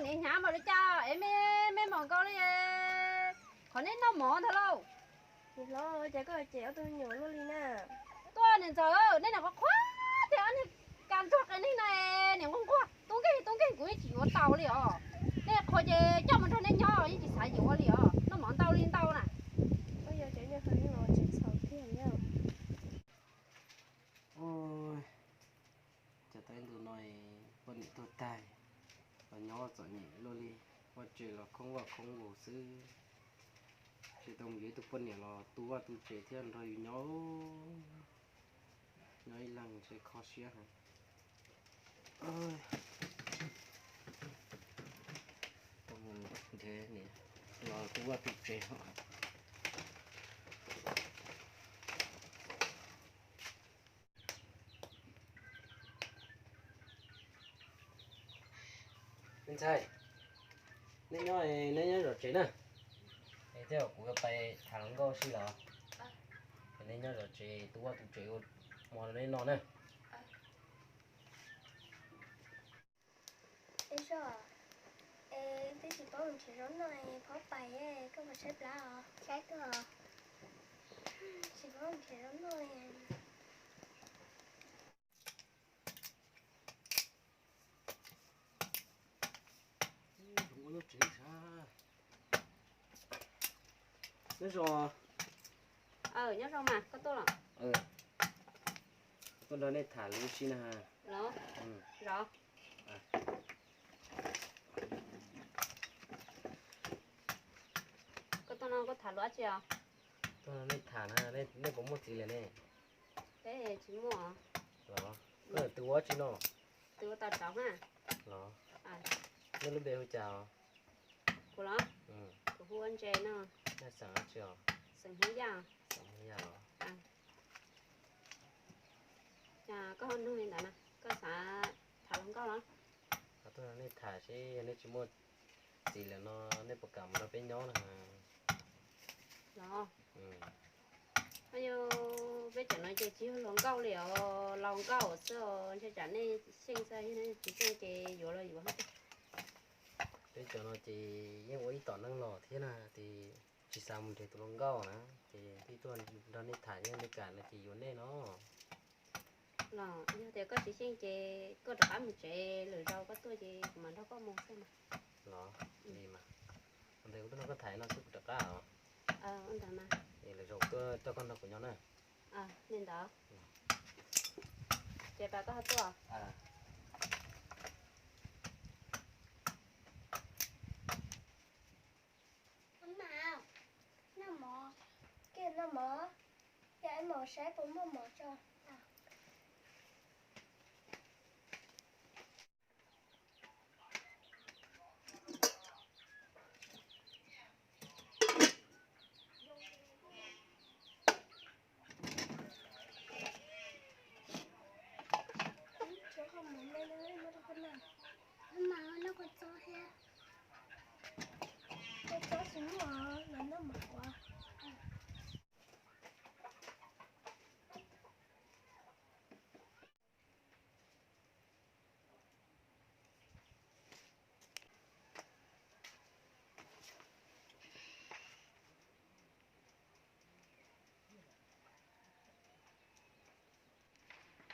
Es hnyav npaum li cas es me me mos nkaus li, qhov neb noj mov ntag lauj. Niam hlob, cas koj cem ob tug me nyuam luaj li na? Tuaj niam ntxawm, nej niam qhuav qhuav tias ob niag kas ntsuag qe neeg na, niam nquag nquag tub nkeeg tub nkeeg kuv yeej tsis yuav tau li os. Nej qhuav ces coj mus nrog nej nyob yeej tsis xav yuav li os, noj mov ntau li ntau na. Ua cas tau ib ntu no poj niam tuag tag, los nyob txom nyem luaj li, vaj tse los khoob vaj khoob vus xwb. Tsis tau mus yuav ib tug poj niam los tu vaj tu tsev thiab nrog yus nyob, nyob ib leeg ntshe kho siab heev. Tau mus nrhiav niam los tu vaj tu tsev. Me ntxhais, neb nyob, neb nyob zov tsev na, es tej zaum kuv yuav pais tham hluas nkauj si los, es neb nyob zov tsev tu vaj tu tsev ua hmo rau neb noj na. Es zos, es twb tsis paub mus nrhiav zaub noj, phob pais, koj puas tshaib plab os? Tshaib kawg. Tsis paub mus nrhiav zaub noj li. Nyob zoo. Nyob zoo mas, koj tuaj los? Tuaj nrog nej tham lus si na. Los, zov. Koj tuaj no koj tham lus dab tsi os? Tuaj nrog nej tham na, nej puas muaj txiv lawm ne? Peb tsis muaj. Los, koj twb ua dab tsi no? Twb ua tau tsov na. Los, nej lub npe hu cas os? Kuv los? Kuv hu ua Ntses no. Nej xeem dab tsi os? Xeem Hmoob Yaj. Xeem Hmoob Yaj los? Koj ho nug li ntawd na, koj xav tham hluas nkauj los? Tuaj nrog nej tham seb yog nej tsis muaj txiv lawm no nej puas kam mus nrog peb nyob na. Los, yog peb cov no ces tsis yog hluas nkauj li os, laus nkauj xwb os, ntshe tsam nej xyeej xwb, yog nej tsis xyeej ces yuav los yuav. Peb cov no ces yeej ua ib tom neej los thiab na, ces tsis xav mus nrhiav tus hluas nkauj na, ces thiaj tuaj nrog nej tham, yog nej kam no ces yuav nej no. Los yog tias koj tsis xyeej ces koj rov qab mus tsev, lwm zaus koj tuaj ces kuv mam nrog koj mus xwb mas. Los, li mas. Ua ntawd kuv tuaj nrog koj tham no xwb kuv rov qab os. Lwm zaus tuaj coj koj nrog kuv nyob na. Li ntawd. Ces pas koj ho tuaj. Noj mov, koj noj mov, yog ib mos saib puas muaj mov tso.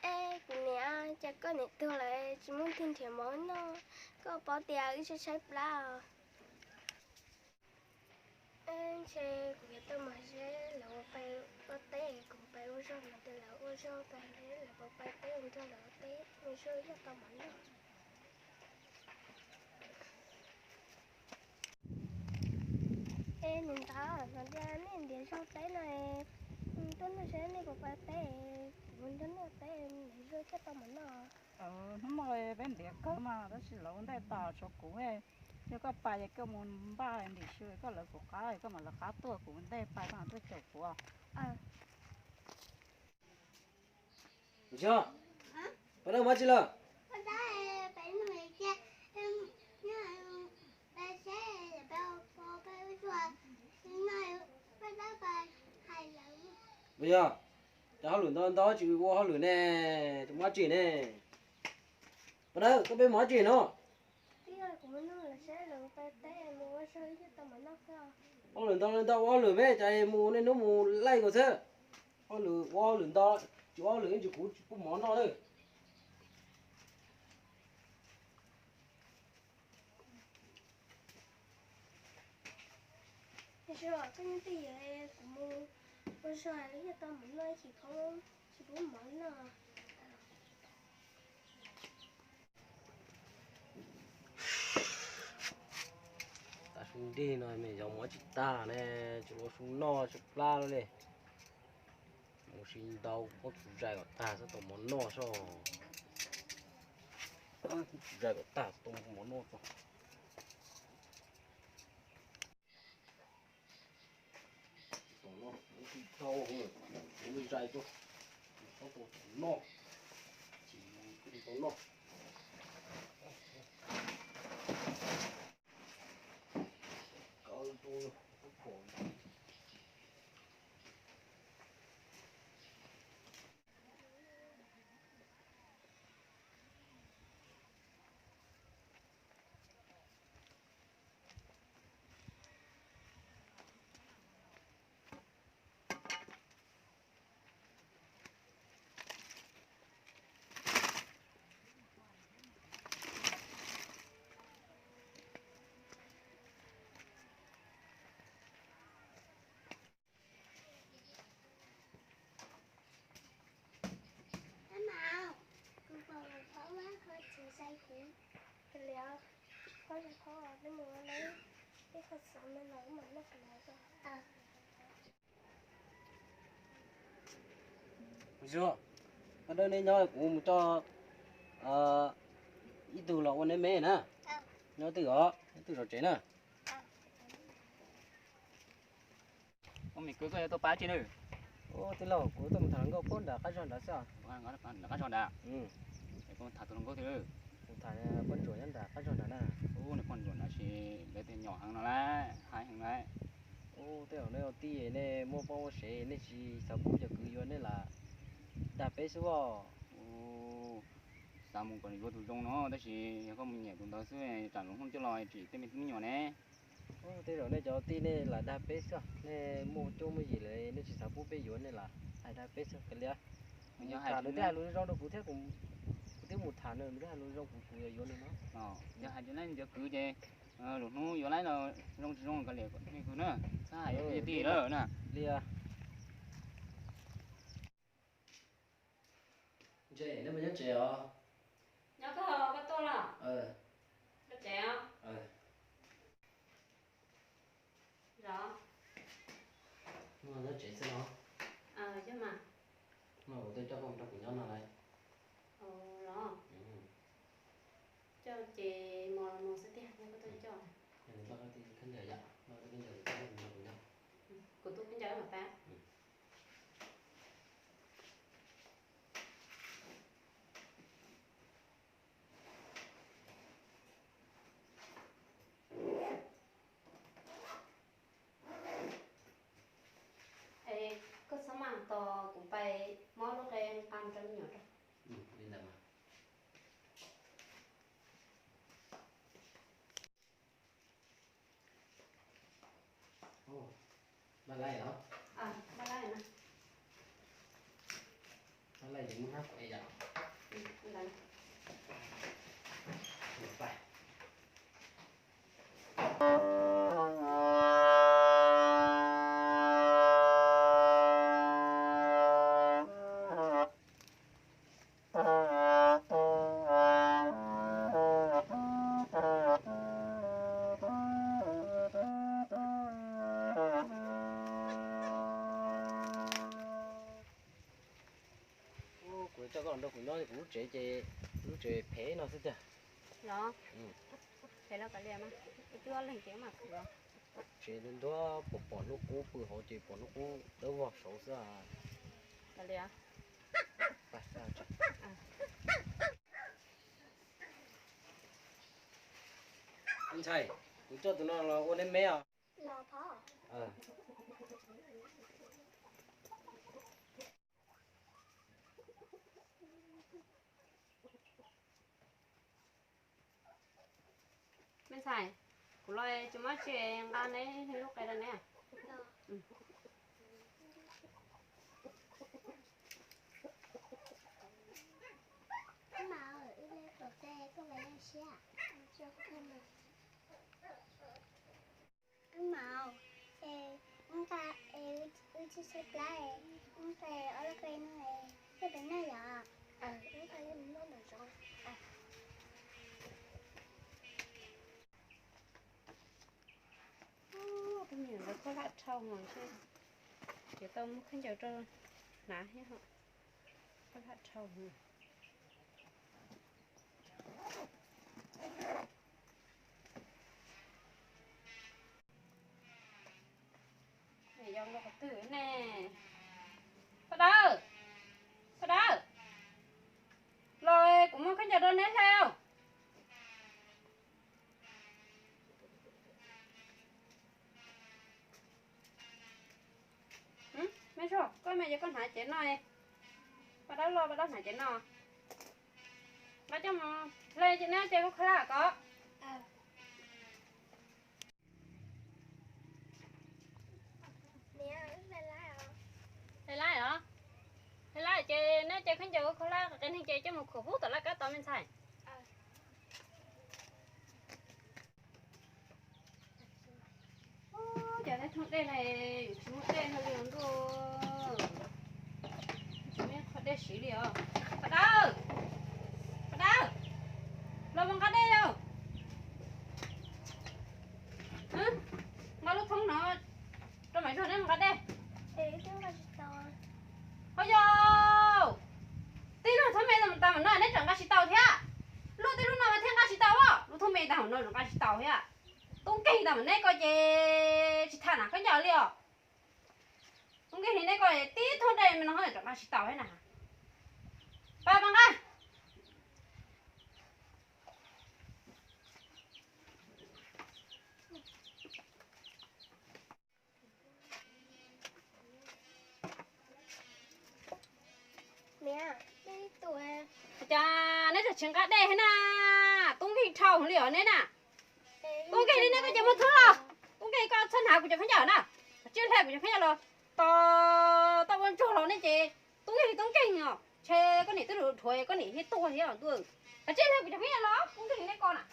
Es kuv niam, cas koj niam tuag lawm tsis muaj tus nrhiav mov noj? Koj paub tias wb tshaib tshaib plab os. Ntshe kuv yuav tau mus seb lawv ua pais ua teb, kuv pais ua zog mas tias lawv ua zog tag, lawv puas pais teb ua nrog lawv ua teb, nws zog yog tau mov noj. Es niam ntawd, no tias nej ntiav zaub teb no, tuaj noj seb nej puas pais teb, kuv nrog nej teb, nws zog thiaj tau mov noj. Hnub no peb ntiav kawg mas tab sis lawv ua ntej tas tshuav kuv, yog koj pais ces koj mus npaj ntim su koj lawv kuv qab, koj mam lawv qab tuaj, kuv ua ntej pais koj mam tuaj caum kuv. Ntsia, pais noj mov tsi lawm? Puas yog? Cov hauj lwm ntau ntau tsis ua hauj lwm ne, tus mov tsi ne? Pais na, koj peb mov tsi no? Ob lwm ntau ntau ua ob lwm me, cas mus niaj hnub mus laij nkaus xwb. Ob lwm ua ob lwm ntau, tsis ua ob lwm tsis kuv tsis pub mov noj lawm. Tiam sis koj nyob twj ywm, kuv mus ua zog los yog tau mov noj ib chim kho, tsis pub mov noj. Tav su nrig no me nyuam mov tsis tag ne, tsis ua su noj tsis plab li. Mus si ntau pob tsuas zais kom tag xwb tau mov noj soj. Pob tsuas zais kom tag xwb tau mov noj tso. Tau no, tsis tau, kuv zais rau, tau noj, tsis tau noj. Zuag, koj dawb neb nyob kuv mus coj ib tug los ua neb me na. Nyob twj os, nyob twj zov tsev na. Ua me kwv koj yuav tuaj pab tsi na? Ub, tij laug, kuv tuaj mus tham hluas nkauj pab nram qab zog nrad xwb. Nram qab zog nrad? Es koj tham tus hluas nkauj twg? Kuv tham poj ntsuam nyob nram qab zog nrad na. Ub, nws poj ntsuam nrad ces lawv tej nyom heev no lawm, haib heev lawm. Ub, tej zaum nej ua tij nej muaj poj muaj sev nej tsis xav pub cov kwv yuav nej lam dag peb xwb os. Xav mus kom yuav tus zoo no tab sis yog koj mus nyiam tus ntawd xwb, tsam lwm hnub coj los tsim tej me tub me nyuam ne. Ub, tej zaum nej cov tij nej lam dag peb xwb, nej muaj cuab muaj yig lawm nej tsis xav pub peb yuav nej lam hais dag peb xwb kav liam. Nws tham nws twb hais lus zoo rau kuv thiab, kuv twb mus tham nws, nws twb hais lus zoo kuv, kuv yuav yuav nws no. Yog hais tias cov kwv ces lwm hnub yuav laib los zoo tsis zoo kav liam nej kwv na, txhob hais tij lawm na. Liam. Ntshe nej puas nyob tsev os? Nyob koj, koj tuaj los? Nyob tsev os. Los? Nyob tsev xwb los? Yog mas. No kuv tuaj coj koj mus rau kuv nyob no lauj. Los? Coj ces mos los mos xwb tiag, yog koj tuaj coj. Yog nws npaj koj tej khaub ncaws yom, npaj koj tej khaub ncaws kuv coj koj mus rau kuv nyob. Kuv tus khaub ncaws mas pab. Es koj txhob maj tos, kuv pais muab lub qe nqa mus rau me nyuam rau. Li ntawd mas. Npaj laij los? Npaj laij na. Npaj laij ces muab hnab kuv yom. Kuv coj koj los nrog kuv nyob, kuv lub tsev ces lub tsev phem no xwb tiag. Los? Phem los kav liam mas, ib tug ob leeg ces mam khwv. Tsev ntuag ntuag pom pom hnub qub pw hauv ces pom hnub qub dawb vog saud xwb. Kav liam. Ntxhais, kuv coj tus no los ua neb me os. Me ntxhais, Kuv los tsis muab tsi nqa neb lub qe rau neb. Maum, es nqa es wb tsis tshaib plab es nqa ob lub qe no es coj pem noj yom. Tus me nyuam ntawd khaub hlab dhau heev, ces tau muab khaub ncaws rau hnav thiab, khaub hlab dhau heev. Yog ua qhov twg ne? Paj Dawb, Paj Dawb, los kuv muab khaub ncaws rau neb hle. Me suab, koj me ces koj hnav cev no. Paj Dawb los Paj Dawb hnav cev no. Nqa coj mus hle ces neb cia kuv khaub hlab ko. Hle lab os. Hle lab ces neb cia khaub ncaws kuv khaub hlab qe neeg ces coj mus khuam hub tom laj kab tod me ntxhais. Cas tej thooj dej no yus tsis muaj dej no li os ntuj. Tsis muaj qhov dej siv li os. Paj Dawb, Paj Dawb, los mus nqa dej os. Nqa lub thoob no rau Maiv Zuag neb mus nqa dej. Ho yog, tib lub thoob me tas mam no neb tseem nqa tsis tau thiab. Luaj tib lub no mas thiaj nqa tsis tau, lub thoob me tas mam no tseem nqa tsis tau thiab. Tub nkeeg tas mam neb ko ces tsis tham hnav khaub ncaws li os. Tub nkeeg li neb ko tib thooj dej me no tseem nqa tsis tau thiab na. Pab pab nqa. Cas neb tseem tsis nqa dej thiab na? Tub nkeeg dhau li os neb na. Tub nkeeg li neb ko ces muaj thoob los. Tub nkeeg ko txhob hnav kuv cov khaub ncaws na. Koj cia li hle kuv cov khaub ncaws los. Tos tau ua ntsuag los neb ces tub nkeeg tub nkeeg os. Ntshe koj niam twb dhuav koj niam thiaj tuag thiab os ntuj. Koj cia li hle kuv cov khaub ncaws los, tub nkeeg li neb ko na.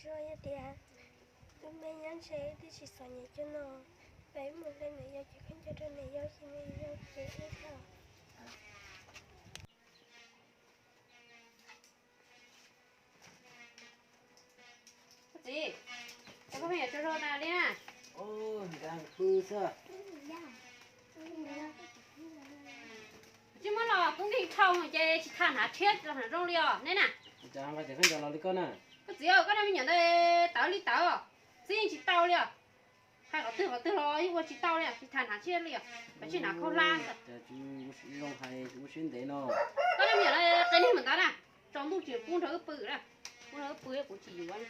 Yog tias tus me nyob ntshe twb tsis txom nyem cov no, peb mus hle nws yau cov khaub ncaws rau nws yau ces nws yau ces ib tag. Koj txiv, es koj pheej yuav tsaug zog tas li na? Nqa pw xwb. Tsis muab los kub nkeeg dhau ces tsis tham hnav tshiab los hnav zoo li os neb na. Cas nqa cov khaub ncaws los li koj na? Koj txiv, koj nej me nyuam ntawd tawv li tawv, txib yeej tsis tau li os. Hais qhov twg qhov twg los yeej ua tsis tau li, tsis tham hnav tshiab li os, kav tsij hnav khaub hlab xwb. Zoo hais ua siab ntev no. Koj nej me nyuam ntawd qe neeg mas ntawd na, tsaus ntuj tsis pub nrog wb pw na, pub nrog wb pw kuv tsis yuav.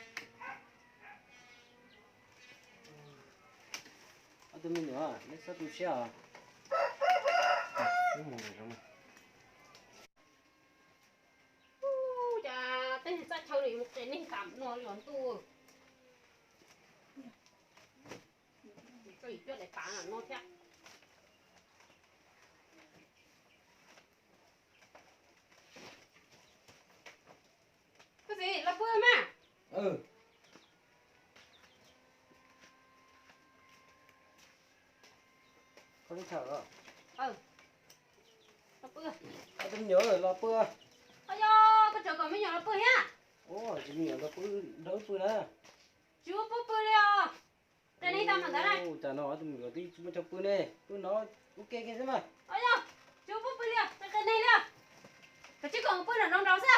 Ob tug me nyuam, neb txhob tu siab os. Cas tej txaj chaw li mus qe neeg tam no li os ntuj. Txoj yim cuab daim pav no thiab. Koj txiv, los pw mas. Koj txhob tham os. Los pw. Ob tug me nyuam los pw. Yog koj tseem kom me nyuam los pw thiab. Tsis me nyuam los pw, nrog wb pw na. Tsis pub pw li os. Qe neeg tau mas ntawd na. Cas no ob tug me nyuam twb tsis muaj chaw pw ne, pw no ua ke kiag xwb mas. Yog, tsis pub pw li os, qe neeg li os. Kav tsij kom pw nram nroog nraud xwb.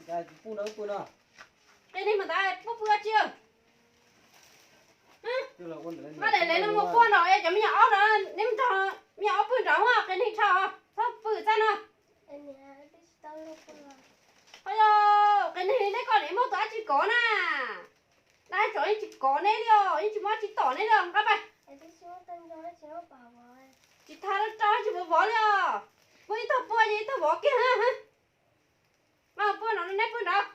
Cas tsis pub nrog wb pw no. Qe neeg mas ntawd pub pw ua tsi. Mas daim le no mus puag nram cov me nyuam aub no, neb mus nrog Me nyuam ob pw nraud, qias neeg dhau, txhob pw txaj no. Ho yog qias neeg li neb ko, neb muaj tus dab tsi kov na? Dab tsi yeej tsis kov neb li os, yeej tsis muaj dab tsi tom neb li os, nqa pais. Tsis thab rau, tsis vov vov li os. Muaj ib tug puag ces ib tug vov kiag. Nqa puag no, neb pw nraud.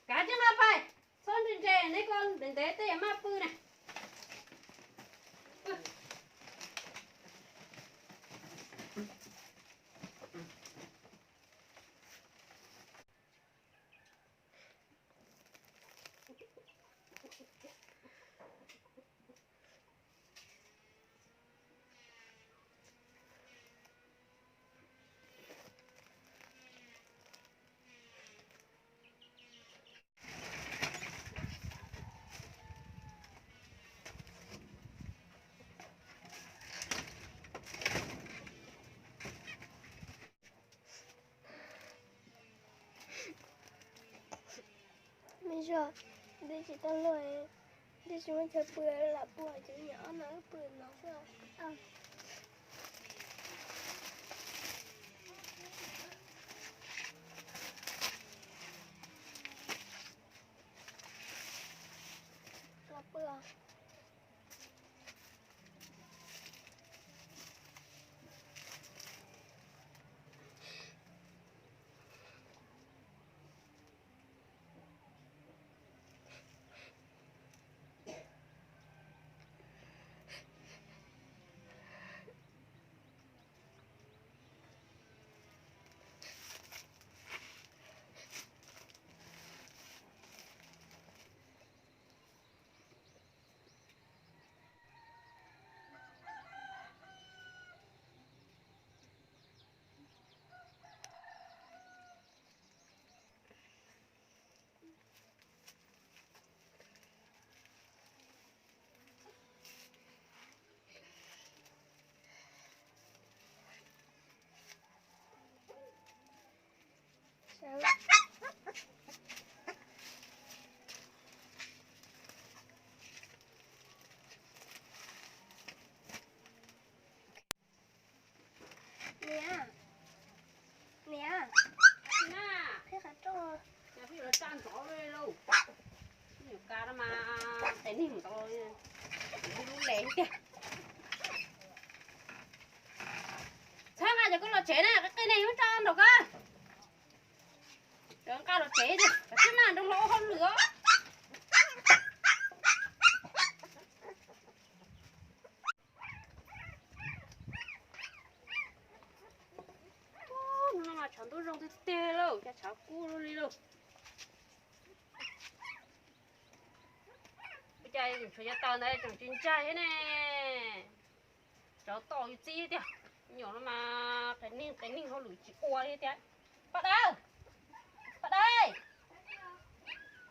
Kav tsij nqa pais, txhob ntse ntse, neb ko ntev ntev tej maj pw na. Me zog, twb tsis tau luag, twb tsis muaj chaw pw, lam pw hauv cov nyuam ob no pw no xwb. Los pw os. Niam, niam, qhib qhov rooj. Cas pheej yuav tsa nrov li lauj. Nyuam ka no mas qias neeg mus tau lub le tiag. Txhob nqa cov koj los tsev na, qhib qhib neeg muab tso nraum ko. Cov nqa los tsev tiag, cov tib maj nroo los ua hauj lwm os. Hnub no mas tshav ntuj zoo tiag tiag lauj, cas tshav kub li lauj. Ua cas tshuav yav taws ntawd tseem tsis ntsaig thiab ne? Tsov tom yus txib tiag. Nyuam no mas qias neeg qias neeg hauj lwm tsis ua li tiag. Paj Dawb, Paj Dawb,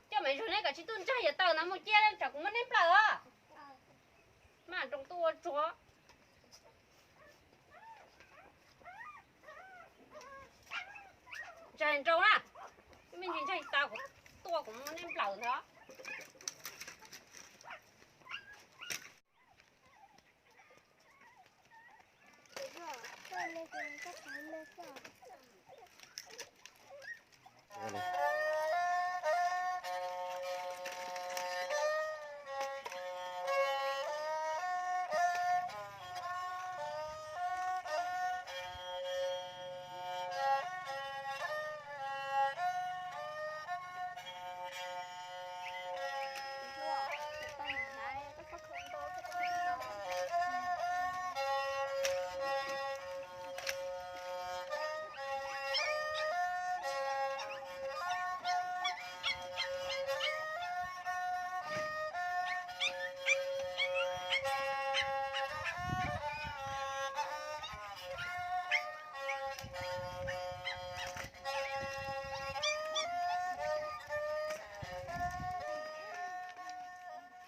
coj Maiv Zuag neb kom tsis tuaj ntsaig yav taws ntawd mus cia tsam kuv muab neb nplawm os. Maj nroo tuaj ua tsuag. Ntsaig nroo na, me ntsis ntsaig tau kuv tuaj kuv muab neb nplawm ntag.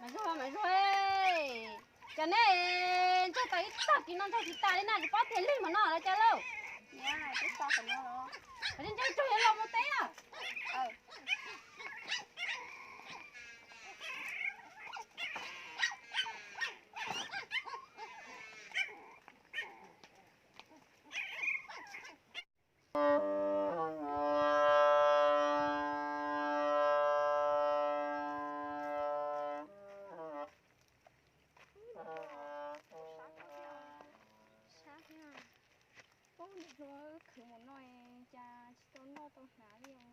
Maiv Zuag, Maiv Zuag, cas neb ntsaig tau ib tag kis no ntsaig tsis tas li na, tsis paub tiag lig mas no los cas lauj? Qhov tseem ntsaig tsuag yuav los mus teb na. Khwv mus no cas tsis tau noj tau hnav li os.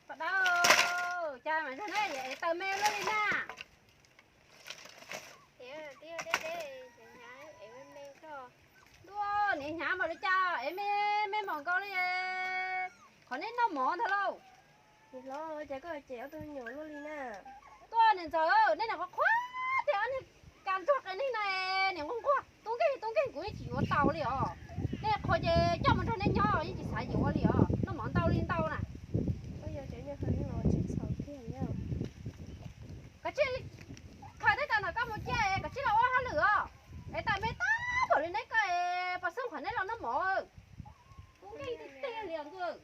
Pov Dawb, cas mas ntshe neb ev taws me luaj li na? Ntuj, niam hnyav npaum li cas ev me me mos nkaus li. Qhov neb noj mov ntag lauj. Niam hlob, cas koj cem ob tug me nyuam luaj li na? Tuaj niam ntxawm, nej niam qhuav qhuav tiag, ob niag kas ntsuag qe neeg na, niam nquag nquag, tub nkeeg tub nkeeg kuv yeej tsis yuav tau li os. Nej qhuav ces coj mus nrog nej nyob yeej tsis xav yuav li os, noj mov ntau li ntau na. Koj tsij khaws teb tas ntawm koj mus cia es koj tsij los ua hauj lwm os. Es tawm me tag npaum li neb ko es puas xeeb qhov neb los noj mov. Tub nkeeg tiag tiag li os ntuj.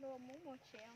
Luag muab mus tsev.